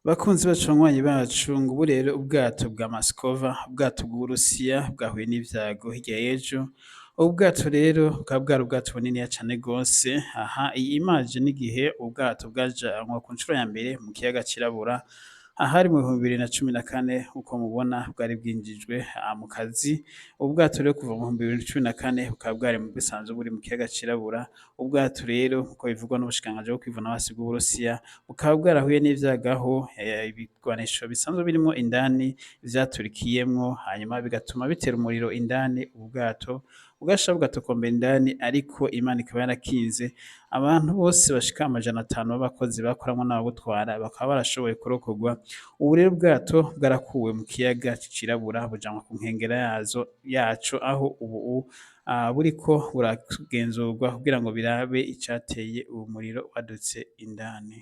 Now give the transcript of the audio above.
Bakunzi bacu, banywanyi bacu, ngubu rero ubwato bwa Masikova, ubwato bw'Uburusiya bwahuye n'ivyago hirya y'ejo. Ubu bwato rero bukaba bwari ubwato buniniya cane gose. Aha iyi image n'igihe ubwato bwajanwa ku nshuro ya mbere mu kiyaga Cirabura, ahari mu 2014. Uko mubona bwari bwinjijwe mu kazi. Ubu bwato rero kuva mu 2014 bukaba bwari busanzwe buri mu kiyaga Cirabura. Ubwato rero, uko bivugwa n'ubushikiranganji bwo kwivuna abansi bw'Uburusiya, bukaba bwarahuye n'ivyago aho ibigwanisho bisanzwe birimwo indani vyaturikiyemwo, hanyuma bigatuma bitera umuriro indani, ubu bwato bugasha bugatokombera indani. Ariko Imana ikaba yarakinze, abantu bose bashika 500 b'abakozi bakoramwo n'ababutwara bakaba barashoboye kurokorwa. Ubu rero ubwato bwarakuwe mu kiyaga Cirabura, bujanwa ku nkengera yazo yaco, aho ubu buriko buragenzurwa kugira ngo birabe icateye uwo muriro wadutse indani.